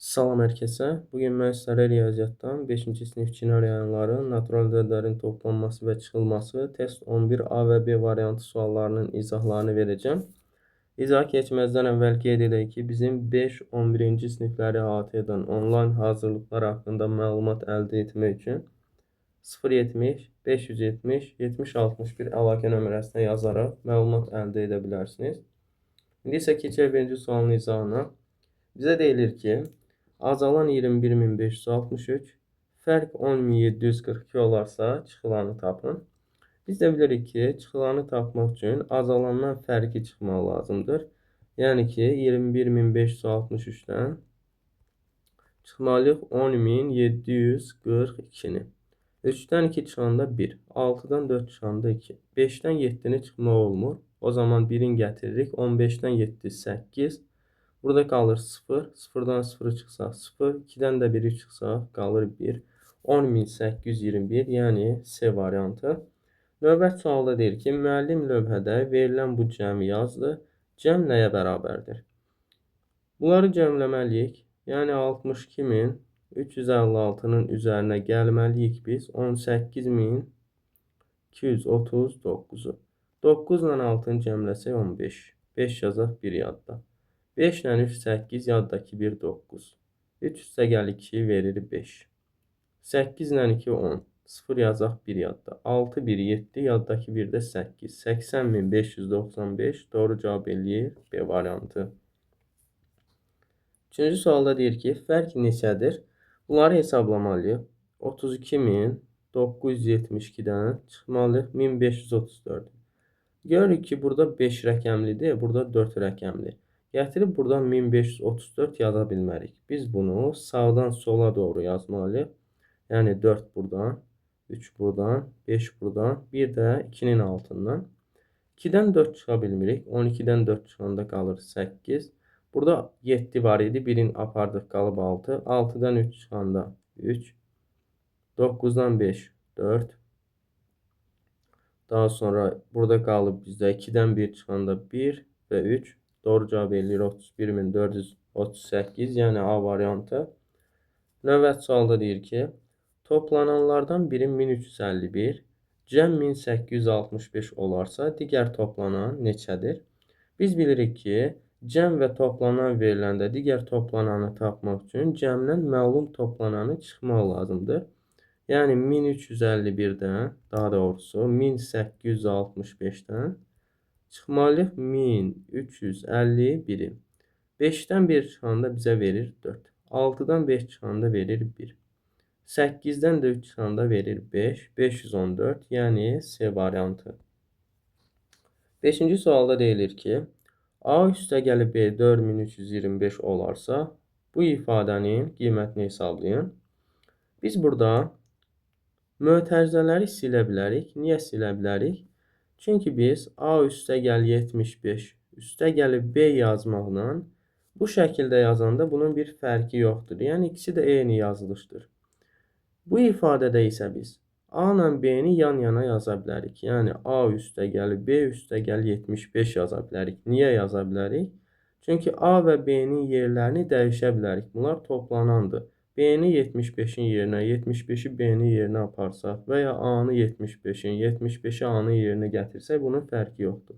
Salam hər kəsə. Bu gün mən sizlərə riyaziyyatdan 5-ci sinif Çinar yayınları, natural ədədlərin toplanması və çıxılması, test 11 A və B variantı suallarının izahlarını verəcəm. İzaha keçməzdən əvvəl qeyd edək ki, bizim 5-11-ci sinifləri əhatə edən onlayn hazırlıqlar haqqında məlumat əldə etmək üçün 070 570 70 61 əlaqə nömrəsinə yazaraq məlumat əldə edə bilərsiniz. İndi isə keçək birinci sualın izahına. Bizə deyilir ki, azalan 21.563, fərq 10.742 olarsa çıxılanı tapın. Biz də bilirik ki, çıxılanı tapmaq üçün azalandan fərqi çıxmaq lazımdır. Yəni ki, 21.563-dən çıxmalıyıq 10.742-ni. 3-dən 2 çıxanda 1, 6-dan 4 çıxanda 2, 5-dən 7-ni çıxmaq olmur. O zaman 1-in gətiririk. 15-dən 7, 8. Burada qalır 0, 0-dan 0-ı çıxsaq 0, 2-dən də 1-i çıxsaq qalır 1. 10.821, yəni C variantı. Növbəti sualda deyir ki, müəllim lövhədə verilən bu cəmi yazdı. Cəm nəyə bərabərdir? Bunları cəmləməliyik. Yəni 62.356-nın üzərinə gəlməliyik biz 18.239-u. 9 ilə 6-nı cəmləsək 15. 5 yazaq 1 yadda. 5 ilə 3, 8, yaddakı 1, 9. 3 üstə gəl 2 verir 5. 8 ilə 2, 10. 0 yazaq 1 yadda. 6, 1, 7, yaddakı 1 də 8. 80.595 doğru cavab eləyir B variantı. Üçüncü sualda deyir ki, fərq neçədir? Bunları hesablamalıyıq. 32.972-dən çıxmalıyıq 1534. Görürük ki, burada 5 rəqəmlidir, burada 4 rəqəmli. Gətirib buradan 1534 yaza bilmərik. Biz bunu sağdan sola doğru yazmalıyıq. Yəni 4 buradan, 3 buradan, 5 buradan, bir də 2-nin altından. 2-dən 4 çıxa bilmirik. 12-dən 4 çıxanda qalır 8. Burada 7 var idi. 1-in apardıq, qalıb 6. 6-dan 3 çıxanda 3. 9-dan 5, 4. Daha sonra burada qalıb bizdə 2-dən 1 çıxanda 1 və 3. Doğru cavab eləyir 31.438, yəni A variantı. Növbəti sualda deyir ki, toplananlardan biri 1351, cəm 1865 olarsa, digər toplanan neçədir? Biz bilirik ki, cəm və toplanan veriləndə digər toplananı tapmaq üçün cəmdən məlum toplananı çıxmaq lazımdır. Yəni 1351-dən, daha doğrusu 1865-dən çıxmalıyıq 1351-i. 5-dən 1 çıxanda bizə verir 4. 6-dan 5 çıxanda verir 1. 8-dən də 3 çıxanda verir 5. 514, yəni C variantı. 5-ci sualda deyilir ki, A üstə gəlib B 4325 olarsa, bu ifadənin qiymətini hesablayın. Biz burada mötərizələri silə bilərik. Niyə silə bilərik? Çünki biz A üstə gəl 75, üstə gəlib B yazmaqla bu şəkildə yazanda bunun bir fərqi yoxdur. Yəni ikisi də eyni yazılışdır. Bu ifadədə isə biz A ilə B-ni yan-yana yaza bilərik. Yəni A üstə gəlib B üstə gəl 75 yaza bilərik. Niyə yaza bilərik? Çünki A və B-nin yerlərini dəyişə bilərik. Bunlar toplanandır. B-ni 75-in yerinə, 75-i B-nin yerinə aparsaq və ya A-nı 75-in, 75-i A-nın yerinə gətirsək, bunun fərqi yoxdur.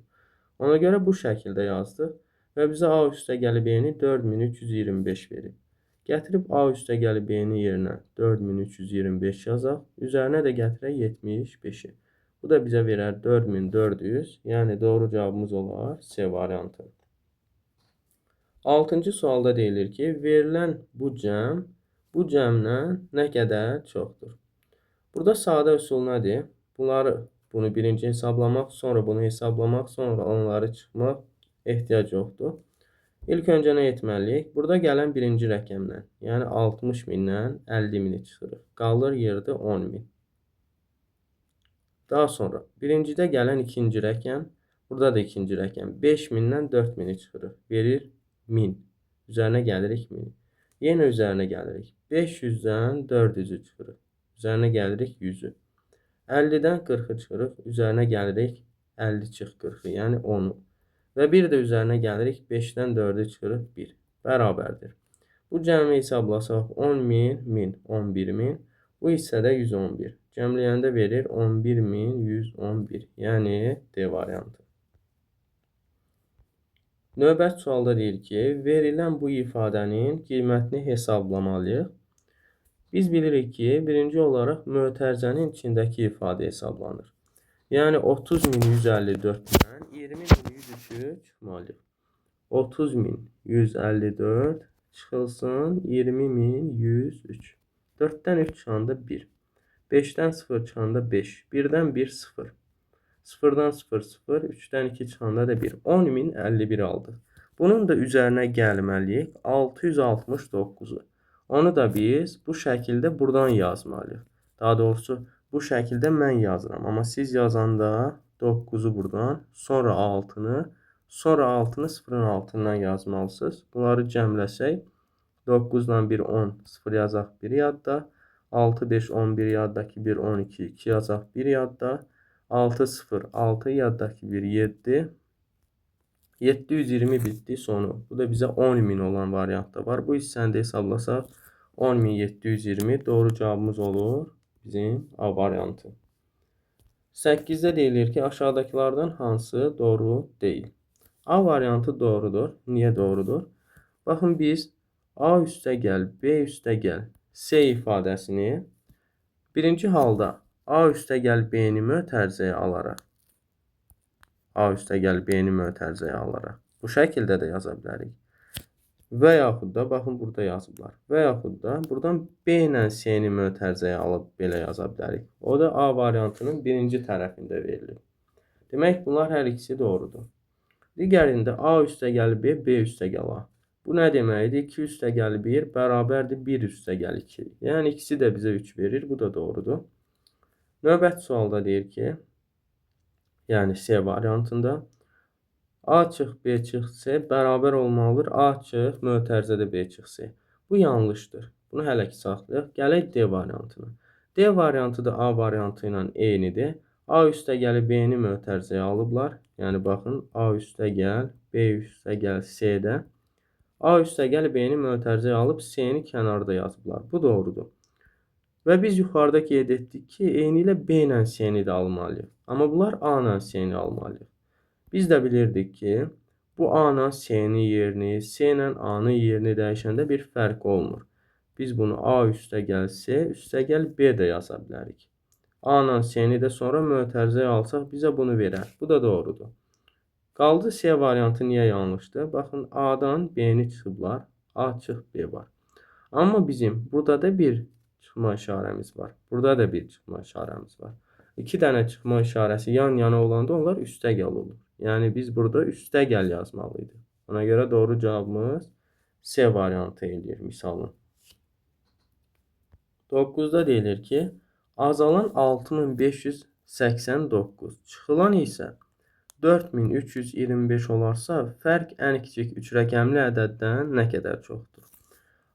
Ona görə bu şəkildə yazdıq və bizə A üstə gəlib B-ni 4325 verir. Gətirib A üstə gəlib B-nin yerinə 4325 yazaq. Üzərinə də gətirək 75-i. Bu da bizə verər 4400, yəni doğru cavabımız olar C variantı. 6-cı sualda deyilir ki, verilən bu cəm bu cəmdən nə qədər çoxdur? Burada sadə üsul nədir? Bunu birinci hesablamaq, sonra bunu hesablamaq, sonra onları çıxmaq ehtiyac yoxdur. İlk öncə nə etməliyik? Burada gələn birinci rəqəmdən, yəni 60 mindən 50 mini çıxırıq. Qalır yerdə 10 min. Daha sonra birincidə gələn ikinci rəqəm, burada da ikinci rəqəm 5 mindən 4 mini çıxırıq. Verir 1000. Üzərinə gəlirik 1000. Yenə üzərinə gəlirik. 500-dən 400-ü çıxırıq. Üzərinə gəlirik 100-ü. 50-dən 40-ı çıxırıq. Üzərinə gəlirik 50 çıx 40-ı, yəni 10-u. Və bir də üzərinə gəlirik 5-dən 4-ü çıxırıq 1. Bərabərdir. Bu cəmi hesablasaq 10.000, 1000, 11.000. Bu hissədə 111. Cəmləyəndə verir 11.111. Yəni D variantı. Növbəti sualda deyir ki, verilən bu ifadənin qiymətini hesablamalıyıq. Biz bilirik ki, birinci olaraq mötərizənin içindəki ifadə hesablanır. Yəni 30.154-dən 20.103-ü çıxmalıyıq. 30.154 çıxılsın 20.103. 4-dən 3 çıxanda 1. 5-dən 0 çıxanda 5. 1-dən 1 0. 0-dan 0 0. 3-dən 2 çıxanda da 1. 10.051 aldıq. Bunun da üzərinə gəlməliyik 669-u. Onu da biz bu şəkildə buradan yazmalıyıq. Daha doğrusu bu şəkildə mən yazıram. Amma siz yazanda 9-u buradan, sonra 6-nı, sonra 6-nı 0-ın altından yazmalısınız. Bunları cəmləsək 9-dan 1 10, 0 yazaq 1 yadda. 6 5 11 yaddakı 1 12, 2 yazaq 1 yadda. 6 0 6 yaddakı 1 7. 720 bitdi sonu. Bu da bizə 10.000 olan variantda var. Bu hissəni də hesablasaq 10.720 doğru cavabımız olur bizim A variantı. 8-də deyilir ki, aşağıdakılardan hansı doğru deyil? A variantı doğrudur. Niyə doğrudur? Baxın biz A üstə gəl, B üstə gəl, C ifadəsini birinci halda A üstə gəl B-ni mötərizəyə alaraq A üstə gəl B-ni mötərizəyə alaraq bu şəkildə də yaza bilərik. Və yaxud da, baxın burada yazıblar. Və yaxud da buradan B ilə C-ni mötərizəyə alıb belə yaza bilərik. O da A variantının birinci tərəfində verilib. Demək, bunlar hər ikisi doğrudur. Digərində A üstə gəl B, B üstə gəl A. Bu nə deməkdir? 2 üstə gəl 1 bərabərdir 1 üstə gəl 2. Yəni ikisi də bizə 3 verir. Bu da doğrudur. Növbəti sualda deyir ki, yəni C variantında A çıx B çıx C bərabər olmalıdır. A çıx mötərizədə B çıx C. Bu yanlışdır. Bunu hələ ki saxlayaq. Gələk D variantına. D variantı da A variantı ilə eynidir. A üstə gəl B-ni mötərizəyə alıblar. Yəni baxın A üstə gəl, B üstə gəl C-də. A üstə gəl B-ni mötərizəyə alıb C-ni kənarda yazıblar. Bu doğrudur. Və biz yuxarıda qeyd etdik ki, eynilə B ilə C-ni də almalıyıq. Amma bunlar A ilə C-ni almalıyıq. Biz də bilirdik ki, bu A ilə C-nin yerini, C ilə A-nın yerini dəyişəndə bir fərq olmur. Biz bunu A üstə gəl C, üstə gəl B də yaza bilərik. A ilə C-ni də sonra mötərizəyə alsaq bizə bunu verər. Bu da doğrudur. Qaldı C variantı niyə yanlışdır? Baxın, A-dan B-ni çıxıblar. A çıx B var. Amma bizim burada da bir çıxma işarəmiz var. Burada da bir çıxma işarəmiz var. İki dənə çıxma işarəsi yan yana olanda onlar üstə gəl olur. Yəni biz burada üstə gəl yazmalıydıq. Ona görə doğru cavabımız C variantı eləyir misalın. 9-da deyilir ki, azalan 6589, çıxılan isə 4325 olarsa, fərq ən kiçik 3 rəqəmli ədəddən nə qədər çoxdur?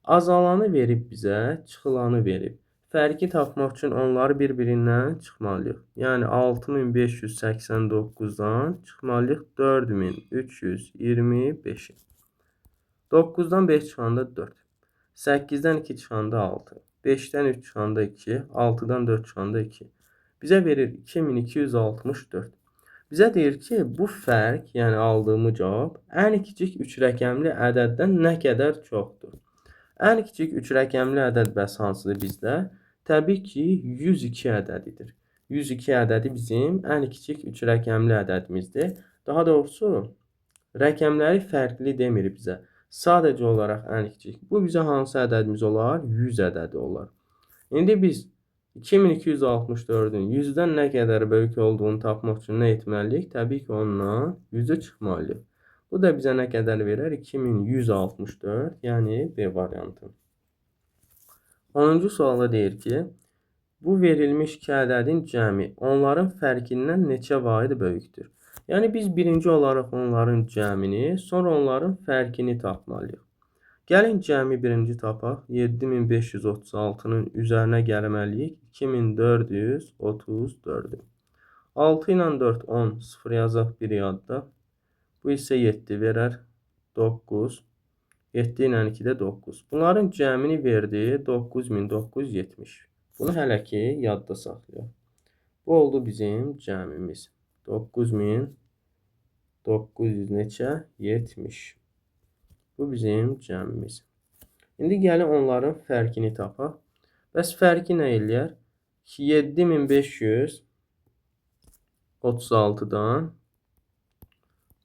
Azalanı verib bizə, çıxılanı verib. Fərqi tapmaq üçün onları bir-birindən çıxmalıyıq. Yəni 6589-dan çıxmalıyıq 4325-i. 9-dan 5 çıxanda 4. 8-dən 2 çıxanda 6. 5-dən 3 çıxanda 2. 6-dan 4 çıxanda 2. Bizə verir 2264. Bizə deyir ki, bu fərq, yəni aldığımız cavab ən kiçik 3 rəqəmli ədəddən nə qədər çoxdur? Ən kiçik 3 rəqəmli ədəd bəs hansıdır bizdə? Təbii ki, 102 ədədidir. 102 ədədi bizim ən kiçik 3 rəqəmli ədədimizdir. Daha doğrusu, rəqəmləri fərqli demir bizə. Sadəcə olaraq ən kiçik. Bu bizə hansı ədədimiz olar? 100 ədədi olar. İndi biz 2264-ün 100-dən nə qədər böyük olduğunu tapmaq üçün nə etməliyik? Təbii ki, ondan 100-ü çıxmalıyıq. Bu da bizə nə qədər verər? 2164, yəni B variantı. 10-cu sualda deyir ki, bu verilmiş iki ədədin cəmi onların fərqindən neçə vahid böyükdür? Yəni biz birinci olaraq onların cəmini, sonra onların fərqini tapmalıyıq. Gəlin cəmi birinci tapaq. 7536-nın üzərinə gəlməliyik. 2434-ü. 6 ilə 4, 10, 0 yazaq 1 yadda. Bu isə 7 verər. 9. 7 ilə 2 də 9. Bunların cəmini verdi 9970. Bunu hələ ki yadda saxlayaq. Bu oldu bizim cəmimiz. 9900 neçə? 70. Bu bizim cəmimiz. İndi gəlin onların fərqini tapaq. Bəs fərqi nə eləyər? 7536-dan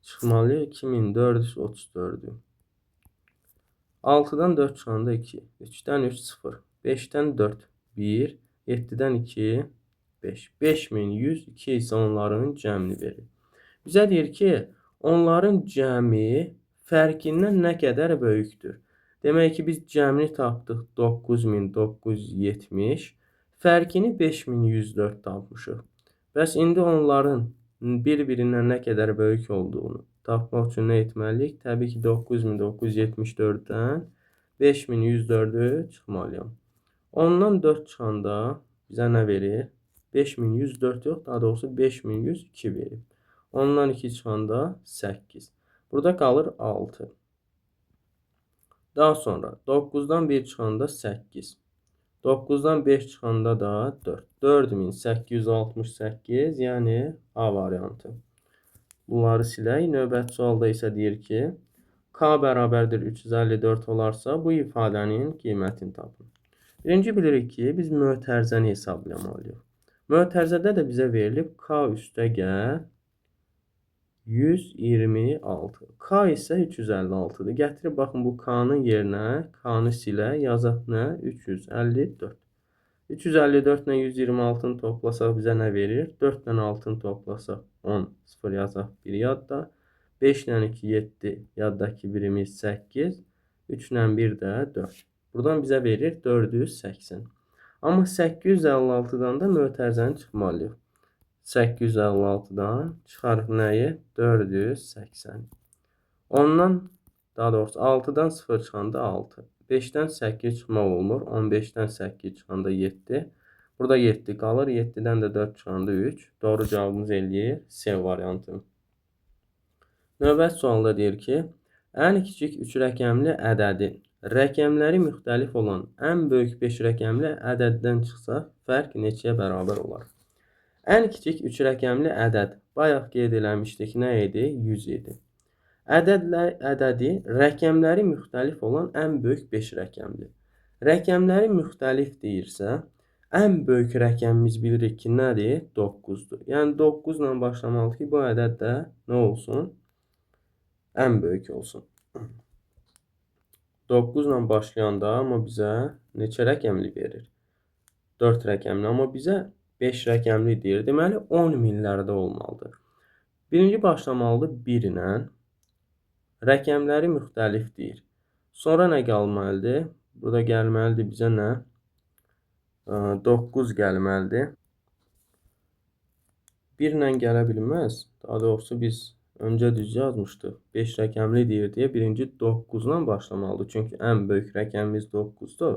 çıxmalıyıq 2434-ü. 6-dan 4 çıxanda 2, 3-dən 3 0, 5-dən 4 1, 7-dən 2 5. 5102 isə onların cəmini verir. Bizə deyir ki, onların cəmi fərqindən nə qədər böyükdür? Demək ki, biz cəmini tapdıq 9970, fərqini 5104 tapmışıq. Bəs indi onların bir-birindən nə qədər böyük olduğunu tapmaq üçün nə etməliyik? Təbii ki, 9974-dən 5104-ü çıxmalıyam. Ondan 4 çıxanda bizə nə verir? 5104 yox, daha doğrusu 5102 verir. Ondan 2 çıxanda 8. Burada qalır 6. Daha sonra 9-dan 1 çıxanda 8. 9-dan 5 çıxanda da 4. 4868, yəni A variantı. Bunları silək. Növbəti sualda isə deyir ki, K bərabərdir 354 olarsa bu ifadənin qiymətini tapın. Birinci bilirik ki, biz mötərizəni hesablamalıyıq. Mötərizədə də bizə verilib K üstə gəl 126. K isə 356-dır. Gətirib baxın bu K-nın yerinə K-nı silək, yazaq nə? 354. 354 ilə 126-nı toplasaq bizə nə verir? 4 ilə 6-nı toplasaq 10, 0 yazaq 1 yadda. 5 ilə 2, 7, yaddakı birimiz 8. 3 ilə 1 də 4. Buradan bizə verir 480. Amma 856-dan da mötərizəni çıxmalıyıq. 856-dan çıxarıq nəyi? 480. Ondan, daha doğrusu 6-dan 0 çıxanda 6. 5-dən 8 çıxmaq olmur. 15-dən 8 çıxanda 7. Burada 7 qalır. 7-dən də 4 çıxanda 3. Doğru cavabımız eləyir C variantı. Növbəti sualda deyir ki, ən kiçik 3 rəqəmli ədədin rəqəmləri müxtəlif olan ən böyük 5 rəqəmli ədəddən çıxsa fərq neçəyə bərabər olar? Ən kiçik 3 rəqəmli ədəd bayaq qeyd eləmişdik, nə idi? 100 idi. Ədədi rəqəmləri müxtəlif olan ən böyük 5 rəqəmli. Rəqəmləri müxtəlif deyirsə, ən böyük rəqəmimiz bilirik ki, nədir? 9-dur. Yəni 9 ilə başlamalıdır ki, bu ədəd də nə olsun? Ən böyük olsun. 9 ilə başlayanda amma bizə neçə rəqəmli verir? 4 rəqəmli, amma bizə 5 rəqəmli deyir. Deməli, 10 minlərdə olmalıdır. Birinci başlamalıdır 1 ilə. Rəqəmləri müxtəlif deyir. Sonra nə gəlməlidir? Burada gəlməlidir bizə nə? 9 gəlməlidir. 1 ilə gələ bilməz. Daha doğrusu biz öncə düz yazmışdıq. 5 rəqəmli deyir deyə birinci 9 ilə başlamalıdır. Çünki ən böyük rəqəmimiz 9-dur.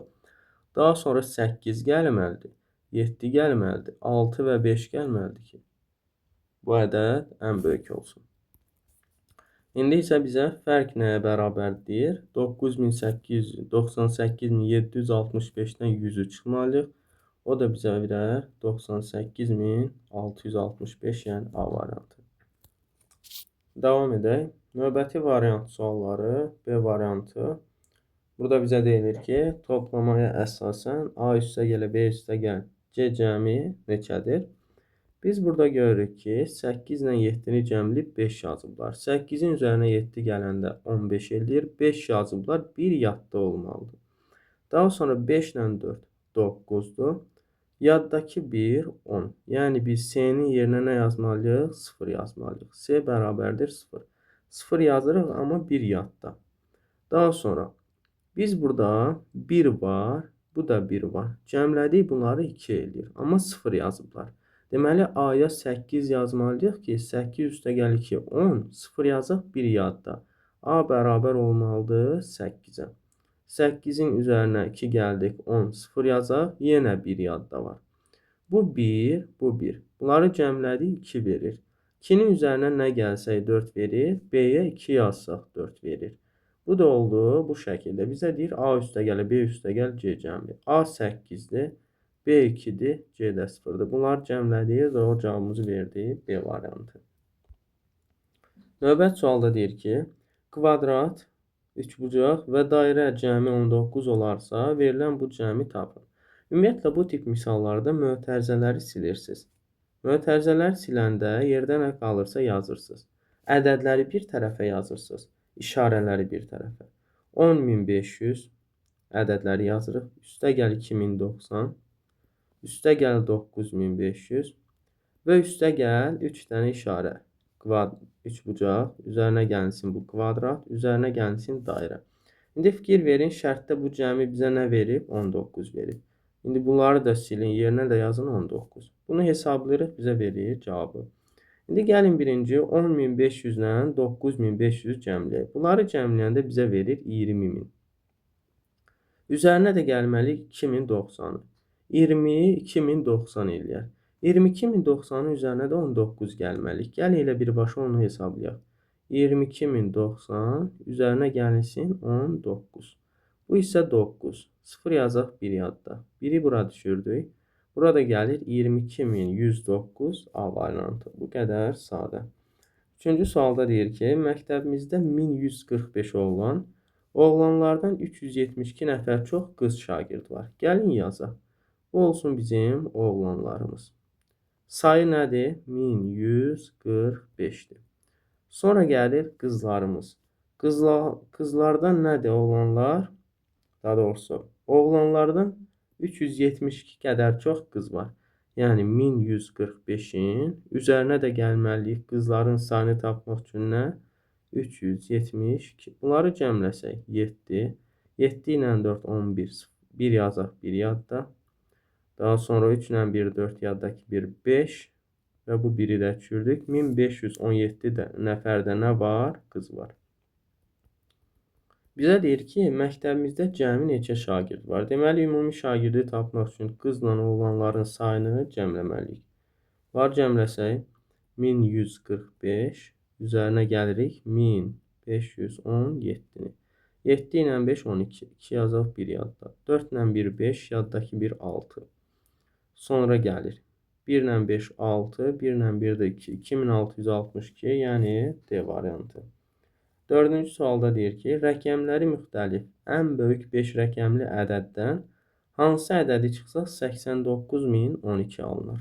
Daha sonra 8 gəlməlidir. 7 gəlməlidir. 6 və 5 gəlməlidir ki, bu ədəd ən böyük olsun. İndi isə bizə fərq nəyə bərabər deyir? 988765-dən 100-ü çıxmalıyıq. O da bizə verər 98665, yəni A variantı. Davam edək. Növbəti variant sualları B variantı. Burada bizə deyilir ki, toplamaya əsasən A üstə gələ B üstə gəl C cəmi neçədir? Biz burada görürük ki, 8 ilə 7-ni cəmləyib 5 yazıblar. 8-in üzərinə 7 gələndə 15 eləyir. 5 yazıblar, 1 yadda olmalıdır. Daha sonra 5 ilə 4, 9-dur. Yaddakı 1, 10. Yəni biz C-nin yerinə nə yazmalıyıq? 0 yazmalıyıq. C bərabərdir 0. 0 yazırıq, amma 1 yadda. Daha sonra biz burada 1 var, bu da 1 var. Cəmlədik bunları 2 eləyir, amma 0 yazıblar. Deməli, A-ya 8 yazmalıyıq ki, 8 üstə gəl 2, 10, 0 yazaq 1 yadda. A bərabər olmalıdır 8-ə. 8-in üzərinə 2 gəldik, 10, 0 yazaq, yenə 1 yadda var. Bu 1, bu 1. Bunları cəmlədik, 2 verir. 2-nin üzərinə nə gəlsək 4 verir, B-yə 2 yazsaq 4 verir. Bu da oldu bu şəkildə. Bizə deyir A üstə gəl, B üstə gəl, C cəmi. A 8-dir, B 2-dir, C də 0-dır. Bunları cəmlədik, doğru cavabımızı verdi B variantı. Növbət sualda deyir ki, kvadrat, üçbucaq və dairə cəmi 19 olarsa, verilən bu cəmi tapın. Ümumiyyətlə, bu tip misallarda mötərizələri silirsiniz. Mötərizələri siləndə yerdə nə qalırsa yazırsınız. Ədədləri bir tərəfə yazırsınız. İşarələri bir tərəfə. 10.500 ədədləri yazırıq. Üstə gəl 2090, üstə gəl 9500 və üstə gəl 3 dənə işarə. Üçbucaq, üzərinə gəlsin bu kvadrat, üzərinə gəlsin dairə. İndi fikir verin, şərtdə bu cəmi bizə nə verib? 19 verib. İndi bunları da silin, yerinə də yazın 19. Bunu hesablayırıq, bizə verir cavabı. İndi gəlin birinci 10.500 ilə 9.500 cəmləyək. Bunları cəmləyəndə bizə verir 20.000. Üzərinə də gəlməli 2090-ı. 22.090 eləyər. 22.090-ın üzərinə də 19 gəlməli. Gəlin elə birbaşa onu hesablayaq. 22.090 üzərinə gəlsin 19. Bu isə 9. 0 yazaq 1 yadda. 1-i bura düşürdük. Burada gəlir 22.109 A variantı. Bu qədər sadə. Üçüncü sualda deyir ki, məktəbimizdə 1145 oğlan, oğlanlardan 372 nəfər çox qız şagird var. Gəlin yazaq. Bu olsun bizim oğlanlarımız. Sayı nədir? 1145-dir. Sonra gəlir qızlarımız. Qızlardan nədir oğlanlar? Daha doğrusu, oğlanlardan 372 qədər çox qız var. Yəni 1145-in üzərinə də gəlməliyik qızların sayını tapmaq üçün nə? 372. Bunları cəmləsək 7. 7 ilə 4, 11. 1 yazaq, 1 yadda. Daha sonra 3 ilə 1, 4 yaddakı 1, 5. Və bu 1-i də düşürdük. 1517 də nəfərdə nə var? Qız var. Bizə deyir ki, məktəbimizdə cəmi neçə şagird var? Deməli, ümumi şagirdi tapmaq üçün qızla oğlanların sayını cəmləməliyik. Var cəmləsək, 1145, üzərinə gəlirik 1517-ni. 7 ilə 5, 12, 2 yazaq, 1 yadda. 4 ilə 1, 5, yaddakı 1, 6. Sonra gəlir. 1 ilə 5, 6, 1 ilə 1 də 2, 2662, yəni D variantı. Dördüncü sualda deyir ki, rəqəmləri müxtəlif ən böyük 5 rəqəmli ədəddən hansı ədədi çıxsa 89.012 alınır.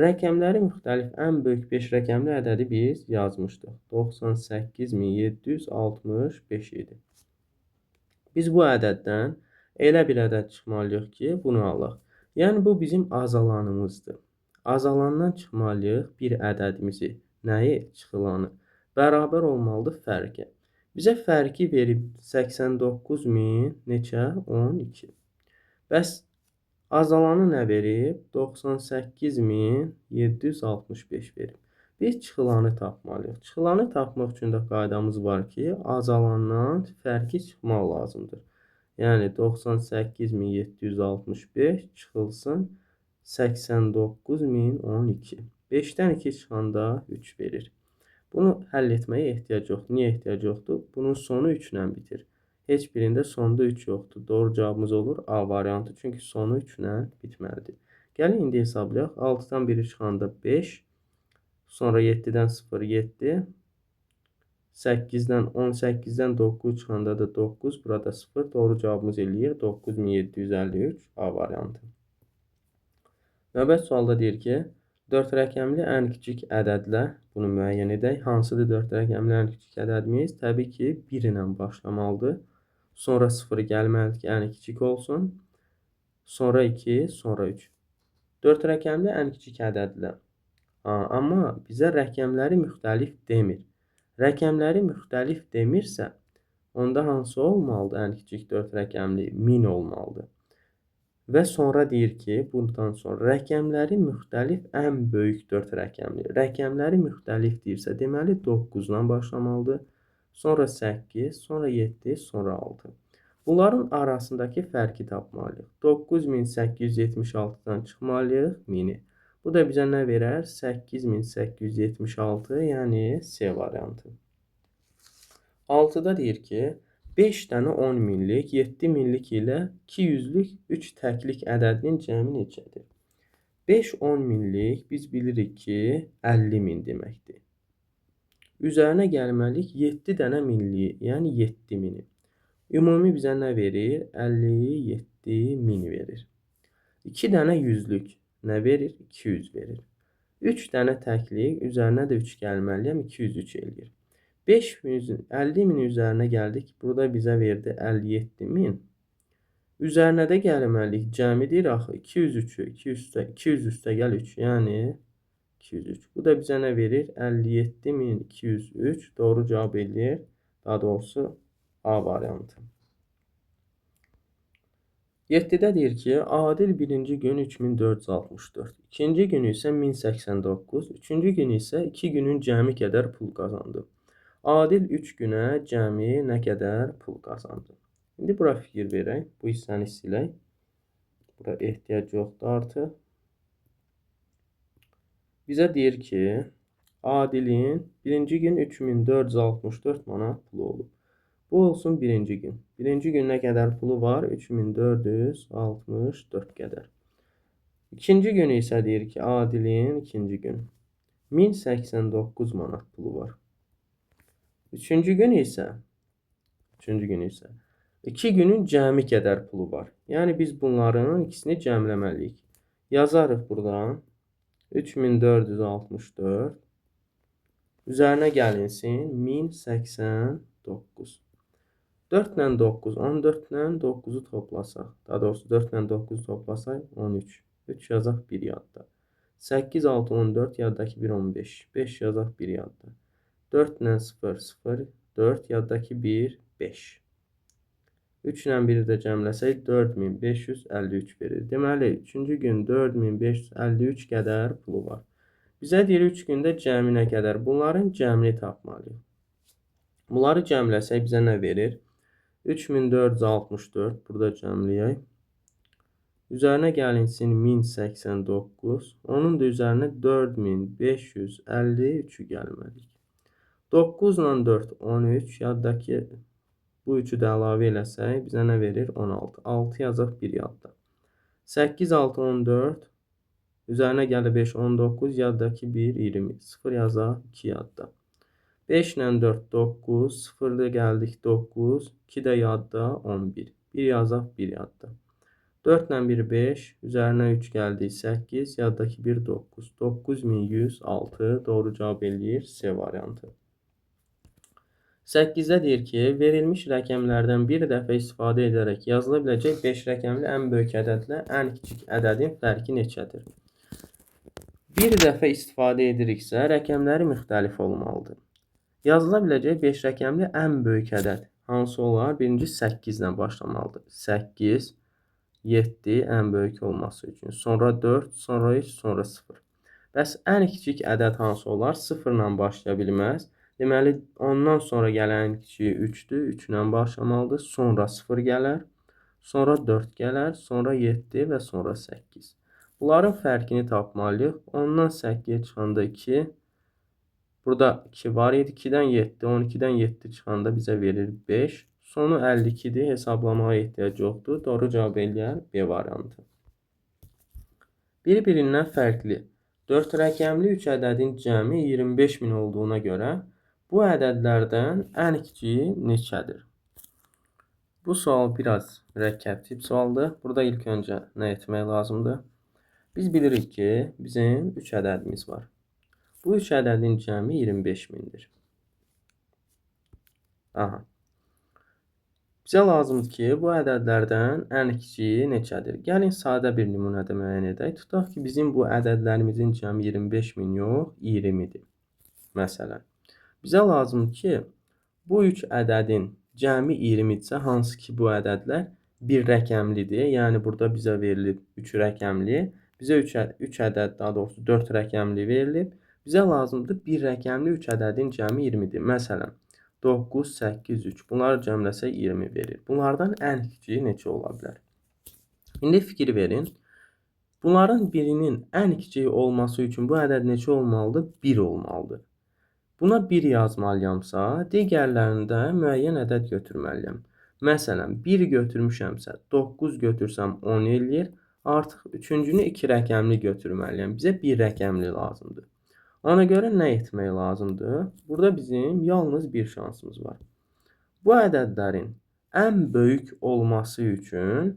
Rəqəmləri müxtəlif ən böyük 5 rəqəmli ədədi biz yazmışdıq. 98.765 idi. Biz bu ədəddən elə bir ədəd çıxmalıyıq ki, bunu alaq. Yəni, bu bizim azalanımızdır. Azalandan çıxmalıyıq bir ədədimizi, nəyi? Çıxılanı. Bərabər olmalıdır fərqi. Bizə fərqi verib 89.000 neçə? 12. Bəs azalanı nə verib? 98.765 verib. Biz çıxılanı tapmalıyıq. Çıxılanı tapmaq üçün də qaydamız var ki, azalandan fərqi çıxmaq lazımdır. Yəni 98.765 çıxılsın 89.012. 5-dən 2 çıxanda 3 verir. Bunu həll etməyə ehtiyac yoxdur. Niyə ehtiyac yoxdur? Bunun sonu 3 ilə bitir. Heç birində sonda 3 yoxdur. Doğru cavabımız olur A variantı. Çünki sonu 3 ilə bitməlidir. Gəlin indi hesablayaq. 6-dan 1 çıxanda 5, sonra 7-dən 0, 7, 8-dən 18-dən 9 çıxanda da 9, burada 0. Doğru cavabımız eləyir 9753 A variantı. Növbəti sualda deyir ki, 4 rəqəmli ən kiçik ədədlə bunu müəyyən edək. Hansıdır 4 rəqəmli ən kiçik ədədimiz? Təbii ki, 1 ilə başlamalıdır. Sonra 0 gəlməlidir ki, ən kiçik olsun. Sonra 2, sonra 3. 4 rəqəmli ən kiçik ədədlə. Amma bizə rəqəmləri müxtəlif demir. Rəqəmləri müxtəlif demirsə, onda hansı olmalıdır ən kiçik 4 rəqəmli? 1000 olmalıdır. Və sonra deyir ki, bundan sonra rəqəmləri müxtəlif ən böyük 4 rəqəmli. Rəqəmləri müxtəlif deyirsə, deməli 9-dan başlamalıdır. Sonra 8, sonra 7, sonra 6. Bunların arasındakı fərqi tapmalıyıq. 9876-dan çıxmalıyıq 1000-i. Bu da bizə nə verər? 8876, yəni C variantı. 6-da deyir ki, 5 dənə 10 minlik, 7 minlik ilə 200-lük 3 təklik ədədinin cəmi neçədir? 5 10 minlik biz bilirik ki, 50 min deməkdir. Üzərinə gəlməliyik 7 dənə minliyi, yəni 7 mini. Ümumi bizə nə verir? 57 min verir. 2 dənə yüzlük nə verir? 200 verir. 3 dənə təklik, üzərinə də 3 gəlməliyəm, 203 eləyir. 50 min üzərinə gəldik, burada bizə verdi 57 min. Üzərinə də gəlməliyik, cəmi deyir axı, 203-ü, 200 üstə gəl 3, yəni 203. Bu da bizə nə verir? 57203. Doğru cavab eləyir. Daha doğrusu A variantı. 7-də deyir ki, Adil birinci gün 3464, ikinci günü isə 1089, üçüncü günü isə 2 günün cəmi qədər pul qazandı. Adil 3 günə cəmi nə qədər pul qazandı? İndi bura fikir verək. Bu hissəni silək. Bura ehtiyac yoxdur artıq. Bizə deyir ki, Adilin birinci gün 3464 manat pulu olub. Bu olsun birinci gün. Birinci gün nə qədər pulu var? 3464 qədər. İkinci günü isə deyir ki, Adilin ikinci gün 1089 manat pulu var. Üçüncü gün isə 2 günün cəmi qədər pulu var. Yəni biz bunların ikisini cəmləməliyik. Yazarıq buradan. 3464 üzərinə gəlinsin 1089. 4 ilə 9, 14 ilə 9-u toplasaq. Daha doğrusu 4 ilə 9-u toplasaq 13. 3 yazaq 1 yadda. 8, 6, 14 yaddakı 1, 15. 5 yazaq 1 yadda. 4 ilə 0, 0, 4 yaddakı 1, 5. 3 ilə 1-i də cəmləsək 4553 verir. Deməli, 3-cü gün 4553 qədər pulu var. Bizə deyir 3 gündə cəmi nə qədər? Bunların cəmini tapmalıyıq. Bunları cəmləsək bizə nə verir? 3464 burada cəmləyək. Üzərinə gəlinsin 1089. Onun da üzərinə 4553-ü gəlməliyik. 9 ilə 4, 13. Yaddakı bu 3-ü də əlavə eləsək bizə nə verir? 16. 6 yazaq 1 yadda. 8, 6, 14. Üzərinə gəlir 5, 19. Yaddakı 1, 20. 0 yazaq 2 yadda. 5 ilə 4, 9. 0-da gəldik 9. 2 də yadda 11. 1 yazaq 1 yadda. 4 ilə 1, 5. Üzərinə 3 gəldik 8. Yaddakı 1, 9. 9106. Doğru cavab eləyir C variantı. 8-də deyir ki, verilmiş rəqəmlərdən bir dəfə istifadə edərək yazıla biləcək 5 rəqəmli ən böyük ədədlə ən kiçik ədədin fərqi neçədir? Bir dəfə istifadə ediriksə, rəqəmləri müxtəlif olmalıdır. Yazıla biləcək 5 rəqəmli ən böyük ədəd hansı olar? Birinci 8 ilə başlamalıdır. 8, 7 ən böyük olması üçün. Sonra 4, sonra 3, sonra 0. Bəs ən kiçik ədəd hansı olar? 0 ilə başlaya bilməz. Deməli, ondan sonra gələn kiçiyi 3-dür. 3 ilə başlamalıdır. Sonra 0 gələr. Sonra 4 gələr. Sonra 7 və sonra 8. Bunların fərqini tapmalıyıq. Ondan 8 çıxanda 2. Burada 2 var idi. 2-dən 7, 12-dən 7 çıxanda bizə verir 5. Sonu 52-dir. Hesablamağa ehtiyac yoxdur. Doğru cavab eləyər B variantı. Bir-birindən fərqli 4 rəqəmli 3 ədədin cəmi 25.000 olduğuna görə bu ədədlərdən ən kiçiyi neçədir? Bu sual biraz mürəkkəb tip sualdır. Burada ilk öncə nə etmək lazımdır? Biz bilirik ki, bizim 3 ədədimiz var. Bu 3 ədədin cəmi 25.000-dir. Aha. Bizə lazımdır ki, bu ədədlərdən ən kiçiyi neçədir? Gəlin sadə bir nümunədə müəyyən edək. Tutaq ki, bizim bu ədədlərimizin cəmi 25.000 yox, 20-dir. Məsələn. Bizə lazımdır ki, bu 3 ədədin cəmi 20-dirsə, hansı ki bu ədədlər bir rəqəmlidir. Yəni burada bizə verilib 3 rəqəmli, bizə 3 ədəd, daha doğrusu 4 rəqəmli verilib. Bizə lazımdır bir rəqəmli 3 ədədin cəmi 20-dir. Məsələn, 9, 8, 3. Bunları cəmləsək 20 verir. Bunlardan ən kiçiyi neçə ola bilər? İndi fikir verin. Bunların birinin ən kiçiyi olması üçün bu ədəd neçə olmalıdır? 1 olmalıdır. Buna 1 yazmalıyamsa, digərlərində müəyyən ədəd götürməliyəm. Məsələn, 1 götürmüşəmsə, 9 götürsəm 10 eləyir. Artıq üçüncünü 2 rəqəmli götürməliyəm. Bizə 1 rəqəmli lazımdır. Ona görə nə etmək lazımdır? Burada bizim yalnız bir şansımız var. Bu ədədlərin ən böyük olması üçün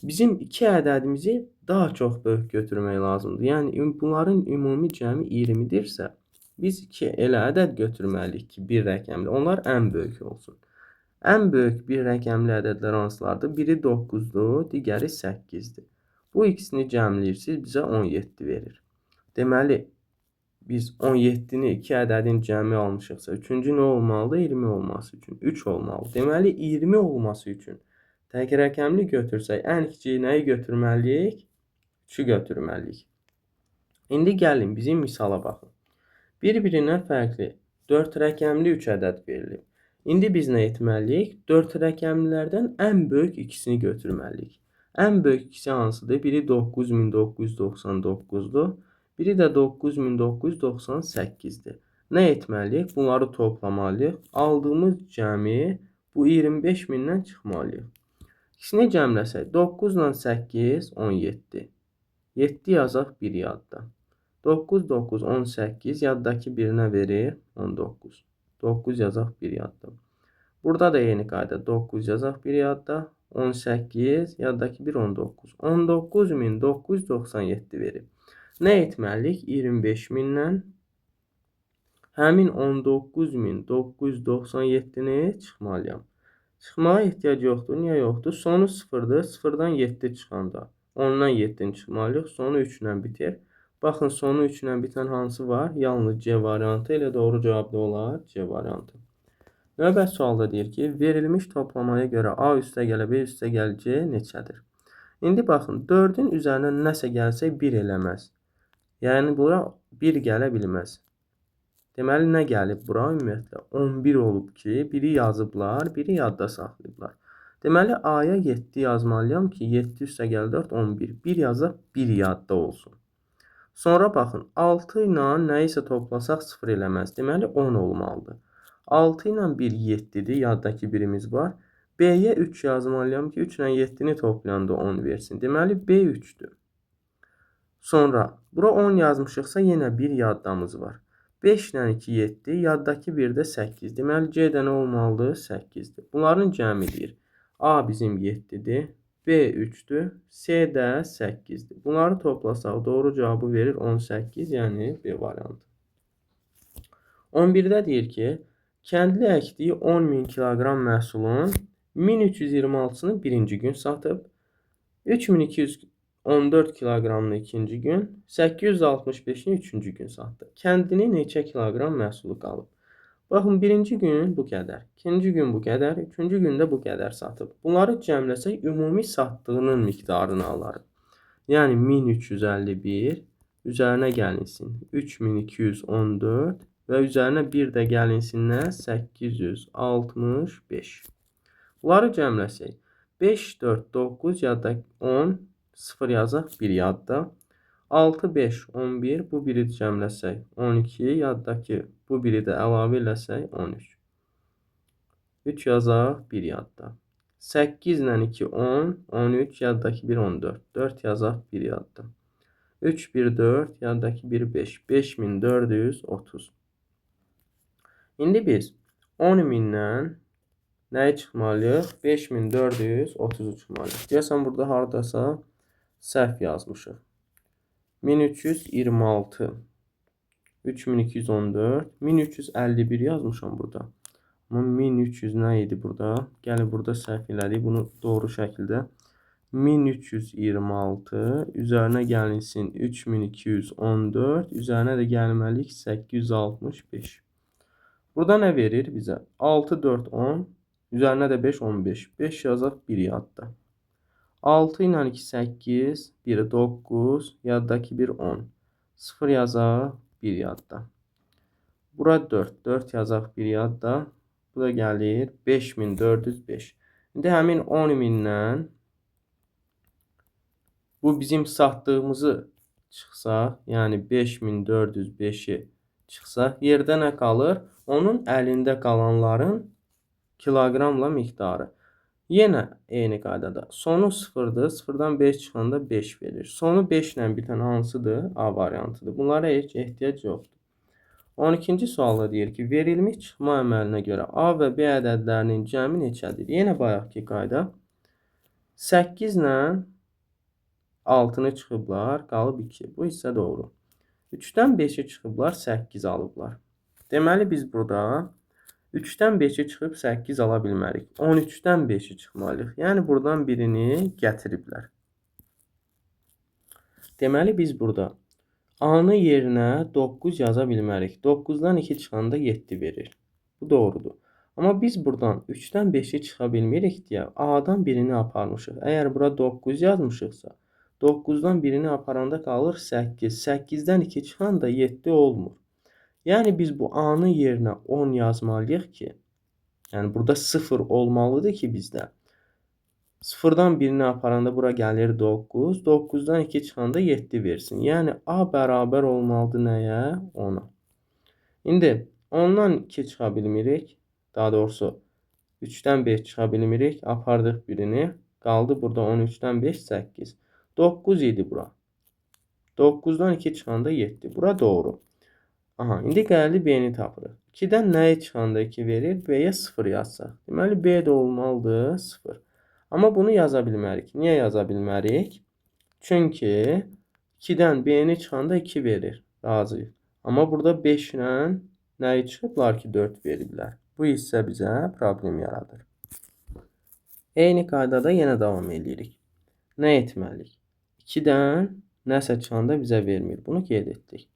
bizim 2 ədədimizi daha çox böyük götürmək lazımdır. Yəni, bunların ümumi cəmi 20-dirsə, biz 2 elə ədəd götürməliyik ki, bir rəqəmli. Onlar ən böyük olsun. Ən böyük bir rəqəmli ədədlər hansılardır? Biri 9-dur, digəri 8-dir. Bu ikisini cəmləyirsiniz, bizə 17 verir. Deməli, biz 17-ni 2 ədədin cəmi almışıqsa, üçüncü nə olmalıdır? 20 olması üçün 3 olmalı. Deməli, 20 olması üçün tək rəqəmli götürsək, ən kiçiyi nəyi götürməliyik? 3-ü götürməliyik. İndi gəlin bizim misala baxın. Bir-birindən fərqli 4 rəqəmli 3 ədəd verilib. İndi biz nə etməliyik? 4 rəqəmlilərdən ən böyük ikisini götürməliyik. Ən böyük ikisi hansıdır? Biri 9999-dur. Biri də 9998-dir. Nə etməliyik? Bunları toplamalıyıq. Aldığımız cəmi bu 25000-dən çıxmalıyıq. İkisini cəmləsək 9 ilə 8, 17. 7 yazaq 1 yadda. 9, 9, 18 yaddakı birinə verir 19. 9 yazaq 1 yadda. Burada da eyni qayda 9 yazaq 1 yadda. 18 yaddakı 1 19. 19997 verir. Nə etməliyik? 25000-dən həmin 19997-ni çıxmalıyam. Çıxmağa ehtiyac yoxdur. Niyə yoxdur? Sonu 0-dır. 0-dan 7 çıxanda 10-dan 7-ni çıxmalıyıq. Sonu 3 ilə bitir. Baxın, sonu 3 ilə bitən hansı var? Yalnız C variantı. Elə doğru cavab da olar C variantı. Növbəti sualda deyir ki, verilmiş toplamaya görə A üstə gələ B üstə gəl C neçədir? İndi baxın, 4-ün üzərinə nəsə gəlsək 1 eləməz. Yəni, bura 1 gələ bilməz. Deməli, nə gəlib bura? Ümumiyyətlə, 11 olub ki, biri yazıblar, biri yadda saxlayıblar. Deməli, A-ya 7 yazmalıyam ki, 7 üstə gəl 4, 11. 1 yazaq, 1 yadda olsun. Sonra baxın, 6 ilə nəyisə toplasaq 0 eləməz. Deməli, 10 olmalıdır. 6 ilə 1, 7-dir, yaddakı birimiz var. B-yə 3 yazmalıyam ki, 3 ilə 7-ni toplayanda 10 versin. Deməli, B 3-dür. Sonra, bura 10 yazmışıqsa, yenə 1 yaddamız var. 5 ilə 2, 7, yaddakı 1 də 8. Deməli, C də nə olmalıdır? 8-dir. Bunların cəmi deyir. A bizim 7-dir, B 3-dür, C də 8-dir. Bunları toplasaq doğru cavabı verir 18, yəni B variantı. 11-də deyir ki, kəndli əkdiyi 10.000 kiloqram məhsulun 1326-sını birinci gün satıb, 3214 kiloqramını ikinci gün, 865-ni üçüncü gün satdı. Kəndlinin neçə kiloqram məhsulu qalıb? Baxın, birinci gün bu qədər, ikinci gün bu qədər, üçüncü gündə bu qədər satıb. Bunları cəmləsək, ümumi satdığının miqdarını alarıq. Yəni, 1351 üzərinə gəlinsin 3214 və üzərinə bir də gəlinsin nə? 865. Bunları cəmləsək, 5, 4, 9 yadda 10, 0 yazaq 1 yadda. 6, 5, 11, bu biri cəmləsək 12, yaddakı bu biri də əlavə eləsək 13. 3 yazaq 1 yadda. 8 ilə 2, 10, 13, yaddakı 1, 14. 4 yazaq 1 yadda. 3, 1, 4, yaddakı 1, 5. 5430. İndi biz 10.000-dən nəyi çıxmalıyıq? 5430-u çıxmalıyıq. Deyəsən, burada haradasa səhv yazmışıq. 1326, 3214, 1351 yazmışam burada. Amma 1300 nə idi burada? Gəlin, burada səhv elədik. Bunu doğru şəkildə 1326 üzərinə gəlinsin 3214, üzərinə də gəlməliyik 865. Burada nə verir bizə? 6, 4, 10, üzərinə də 5, 15. 5 yazaq 1 yadda. 6 ilə 2, 8, 1, 9, yaddakı 1, 10. 0 yazaq 1 yadda. Bura 4, 4 yazaq 1 yadda. Bu da gəlir 5405. İndi həmin 10.000-dən bu bizim satdığımızı çıxsaq, yəni 5405-i Çıxsa, yerdə nə qalır? Onun əlində qalanların kiloqramla miqdarı. Yenə eyni qaydada. Sonu 0-dır. 0-dan 5 çıxanda 5 verir. Sonu 5 ilə bitən hansıdır? A variantıdır. Bunlara heç ehtiyac yoxdur. 12-ci sualda deyir ki, verilmiş çıxma əməlinə görə A və B ədədlərinin cəmi neçədir? Yenə bayaqki qayda. 8 ilə 6-nı çıxıblar, qalıb 2. Bu hissə doğru. 3-dən 5-i çıxıblar, 8 alıblar. Deməli, biz burada 3-dən 5-i çıxıb 8 ala bilmərik. 13-dən 5-i çıxmalıyıq. Yəni, buradan birini gətiriblər. Deməli, biz burada A-nı yerinə 9 yaza bilmərik. 9-dan 2 çıxanda 7 verir. Bu doğrudur. Amma biz buradan 3-dən 5-i çıxa bilmirik deyə A-dan birini aparmışıq. Əgər bura 9 yazmışıqsa, 9-dan birini aparanda qalır 8. 8-dən 2 çıxanda 7 olmur. Yəni biz bu A-nın yerinə 10 yazmalıyıq ki, yəni burada 0 olmalıdır ki bizdə. 0-dan birini aparanda bura gəlir 9. 9-dan 2 çıxanda 7 versin. Yəni A bərabər olmalıdır nəyə? 10-a. İndi 10-dan 2 çıxa bilmirik. Daha doğrusu 3-dən 5 çıxa bilmirik. Apardıq birini. Qaldı burada 13-dən 5, 8. 9 idi bura. 9-dan 2 çıxanda 7. Bura doğru. Aha, indi gəldi B-ni tapırıq. 2-dən nəyi çıxanda 2 verir? B-yə 0 yazsaq. Deməli, B də olmalıdır 0. Amma bunu yaza bilmərik. Niyə yaza bilmərik? Çünki 2-dən B-ni çıxanda 2 verir. Razıyıq. Amma burada 5 ilə nəyi çıxıblar ki, 4 veriblər. Bu hissə bizə problem yaradır. Eyni qaydada yenə davam edirik. Nə etməliyik? 2-dən nəsə çıxanda bizə vermir. Bunu qeyd etdik.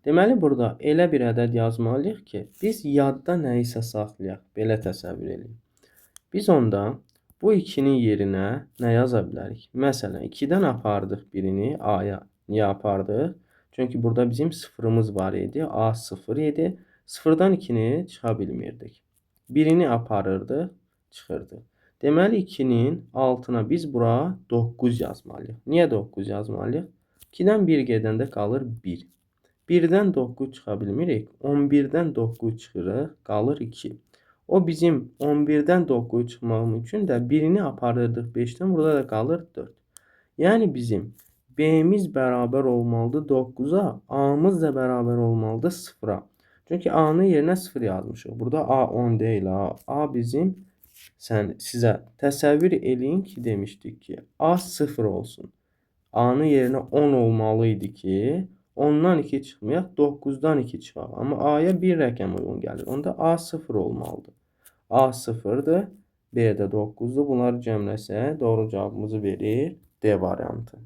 Deməli, burada elə bir ədəd yazmalıyıq ki, biz yadda nəyisə saxlayaq. Belə təsəvvür edin. Biz onda bu 2-nin yerinə nə yaza bilərik? Məsələn, 2-dən apardıq birini A-ya. Niyə apardıq? Çünki burada bizim sıfırımız var idi. A 0 idi. 0-dan 2-ni çıxa bilmirdik. Birini aparırdıq, çıxırdı. Deməli, 2-nin altına biz bura 9 yazmalıyıq. Niyə 9 yazmalıyıq? 2-dən 1 gedəndə qalır 1. 1-dən 9 çıxa bilmirik. 11-dən 9 çıxırıq, qalır 2. O bizim 11-dən 9 çıxmaq üçün də birini aparırdıq 5-dən, burada da qalır 4. Yəni bizim B-miz bərabər olmalıdır 9-a, A-mız da bərabər olmalıdır 0-a. Çünki A-nın yerinə 0 yazmışıq. Burada A 10 deyil. A bizim, sizə təsəvvür eləyin ki, demişdik ki, A 0 olsun. A-nın yerinə 10 olmalı idi ki, 10-dan 2 çıxmayaq, 9-dan 2 çıxaq. Amma A-ya bir rəqəm uyğun gəlir. Onda A 0 olmalıdır. A 0-dır, B də 9-dur. Bunları cəmləsək, doğru cavabımızı verir D variantı.